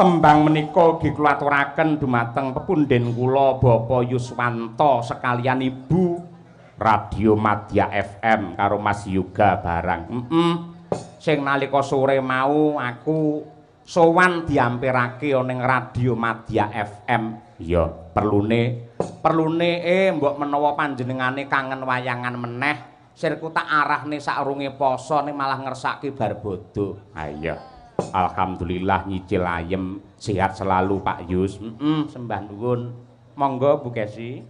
Tembang menika ugi kula aturaken dumateng pepundhen kula Bapak Yuswanto sekalian Ibu Radio Madya FM karo Mas Yoga barang. Sing nalika sore mau aku sowan diampirake ning Radio Madya FM. Iya, perlune mbok menawa panjenengane kangen wayangan meneh, sirku tak arahne sakrunge poso ning malah ngersake bar bodho. Ha iya. Alhamdulillah nyicil ayem, sehat selalu Pak Yus. Sembah nuwun. Monggo Bu Kesi.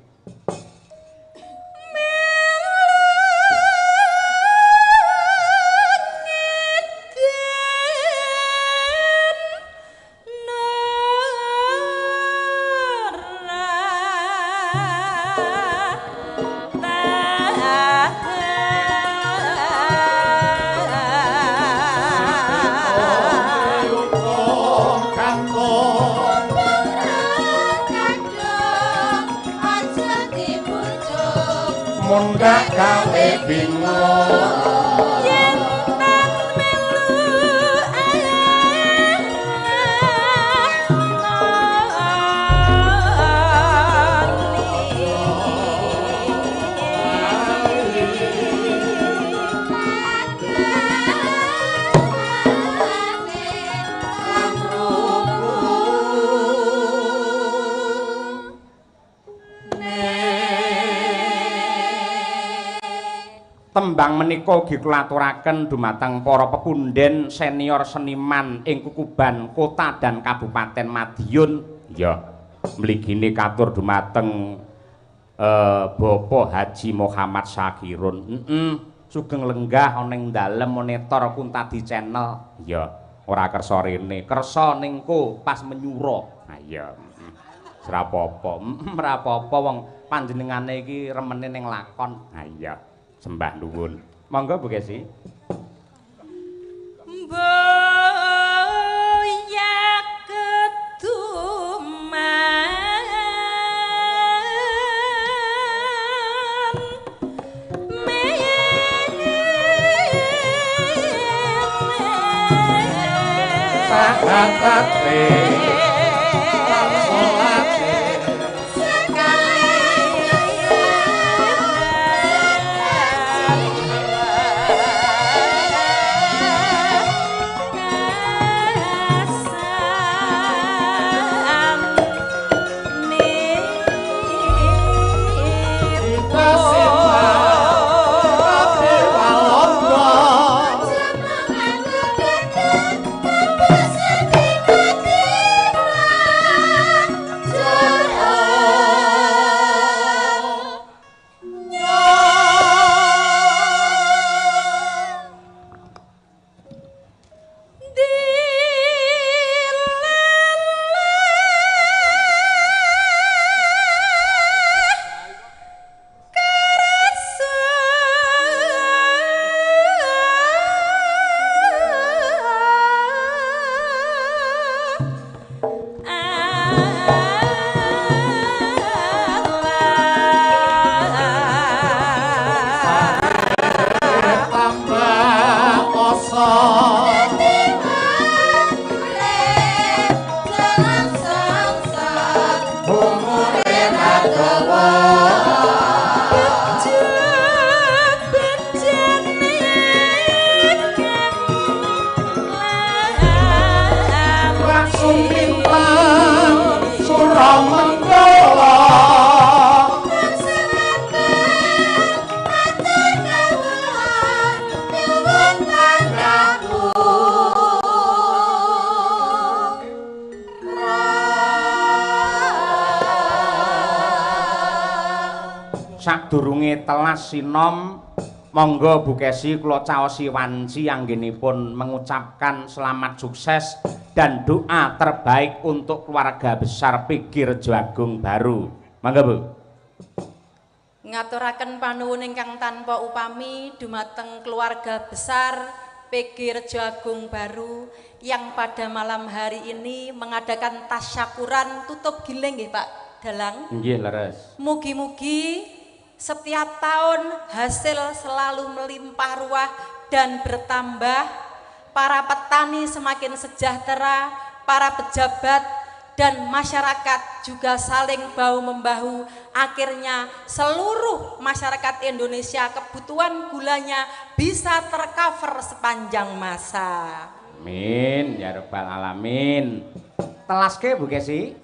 Mundak gawe bingung yen tan melu Tembang menika ugi kula aturaken dumateng para pepundhen senior seniman ing Kukuban Kota dan Kabupaten Madiun. Ya, mligine katur dumateng Bapak Haji Muhammad Syakirun. Sugeng lenggah ana ing dalem monitor Kuntadi Channel. Ya, ora kersa rene, kersa ning ko pas menyura. Ha iya. Ora apa-apa. Ora apa-apa wong panjenengane iki remene ning lakon. Ha iya. Sembah nuwun. Monggo Bu Kesi. Mboya keduman sahatate Sadurunge telas sinom, monggo Bu Kesi kula caosi wanci anggenipun mengucapkan selamat sukses dan doa terbaik untuk keluarga besar PG Rejo Agung Baru. Monggo Bu. Ngaturaken panuwun ingkang tanpa upami dumateng keluarga besar PG Rejo Agung Baru yang pada malam hari ini mengadakan tasyakuran tutup giling nggih Pak Dalang. Nggih leres. Mugi-mugi setiap tahun hasil selalu melimpah ruah dan bertambah, para petani semakin sejahtera para pejabat, dan masyarakat juga saling bahu-membahu. Akhirnya seluruh masyarakat Indonesia kebutuhan gulanya bisa tercover sepanjang masa. Amin ya rabbal alamin. Telaske, Bu Kesi.